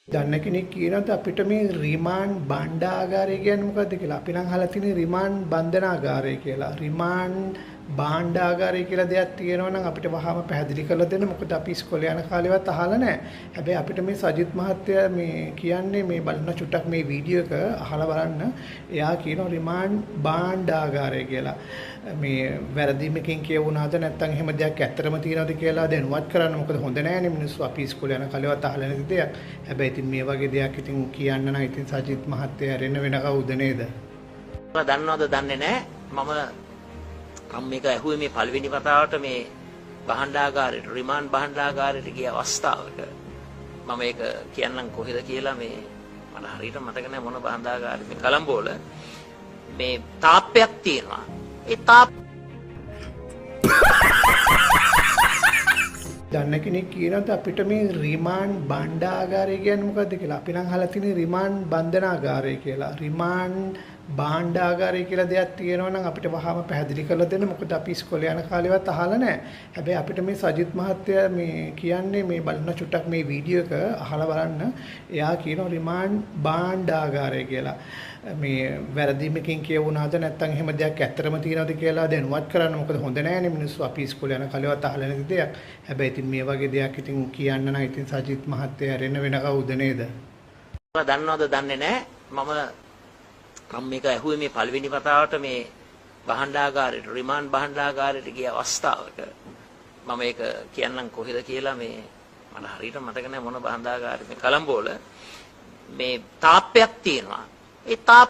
දන්න කෙනෙක් කියනවාද අපිට මේ රිමාන්ඩ් භාණ්ඩාගාරය කියන්නේ මොකද්ද කියලා? අපි නම් අහලා තියෙන්නේ රිමාන්ඩ් බන්ධනාගාරය කියලා. රිමාන්ඩ් භාණ්ඩාගාරය කියලා දෙයක් තියෙනවා නම් අපිට වහාම පැහැදිලි කරලා දෙන්න. මොකද අපි ඉස්කෝලේ යන කාලේවත් අහලා නැහැ. හැබැයි අපිට මේ සජිත් මහත්තයා මේ කියන්නේ මේ බලන්න චුට්ටක් මේ වීඩියෝ එක අහලා බලන්න. එයා කියනවා රිමාන්ඩ් භාණ්ඩාගාරය කියලා. මේ වැරදීමකින් කියවුණාද නැත්නම් එහෙම දෙයක් ඇත්තටම තියෙනවද කියලා දැනුවත් කරන්න. මොකද හොඳ නෑනේ මිනිස්සු අපි ඉස්කෝලේ යන කාලේවත් අහලා නැති දෙයක්. හැබැයි ඉතින් මේ වගේ දෙයක් ඉතින් කියන්න නම් ඉතින් සජිත් මහත්තයා ඇරෙන්න වෙන කවුද නේද? දන්නවද දන්නේ නෑ. මම මේක ඇහුවේ මේ පළවෙනි වතාවට මේ භාණ්ඩාගාරයට රිමාන්ඩ් භාණ්ඩාගාරයට ගිය අවස්ථාවක. මම ඒක කියන්නම් කොහෙද කියලා මේ මට හරියට මතක නෑ මොන භාණ්ඩාගාරෙ මේ කලම්බෝ වල මේ තාප්පයක් තියෙනවා. ඒ තාප් දන්න කෙනෙක් කියනවාද අපිට මේ රිමාන්ඩ් භාණ්ඩාගාරය කියන්නේ මොකද්ද කියලා? අපි නම් අහලා තියෙන්නේ රිමාන්ඩ් බන්ධනාගාරය කියලා. රිමාන්ඩ් භාණ්ඩාගාරය කියලා දෙයක් තියෙනවා නම් අපිට වහාම පැහැදිලි කරලා දෙන්න. මොකද අපි ඉස්කෝලේ යන කාලේවත් අහලා නැහැ. හැබැයි අපිට මේ සජිත් මහත්තයා මේ කියන්නේ මේ බලන්න චුට්ටක් මේ වීඩියෝ එක අහලා බලන්න. එයා කියනවා රිමාන්ඩ් භාණ්ඩාගාරය කියලා. මේ වැරදීමකින් කියවුණාද නැත්නම් එහෙම දෙයක් ඇත්තටම තියෙනවද කියලා දැනුවත් කරන්න. මොකද හොඳ නෑනේ මිනිස්සු අපි ඉස්කෝලේ යන කාලේවත් අහලා නැති දෙයක්. හැබැයි ඉතින් මේ වගේ දෙයක් ඉතින් කියන්න නම් ඉතින් සජිත් මහත්තයා ඇරෙන්න වෙන කවුද නේද? දන්නවද දන්නේ නෑ. මම මේක ඇහුවේ මේ පළවෙනි වතාවට මේ භාණ්ඩාගාරයට රිමාන්ඩ් භාණ්ඩාගාරයට ගිය අවස්ථාවක. මම ඒක කියන්නම් කොහෙද කියලා මේ මට හරියට මතක නෑ මොන භාණ්ඩාගාරෙ මේ කලම්බෝ වල මේ තාප්පයක් තියෙනවා. ඒ තාප්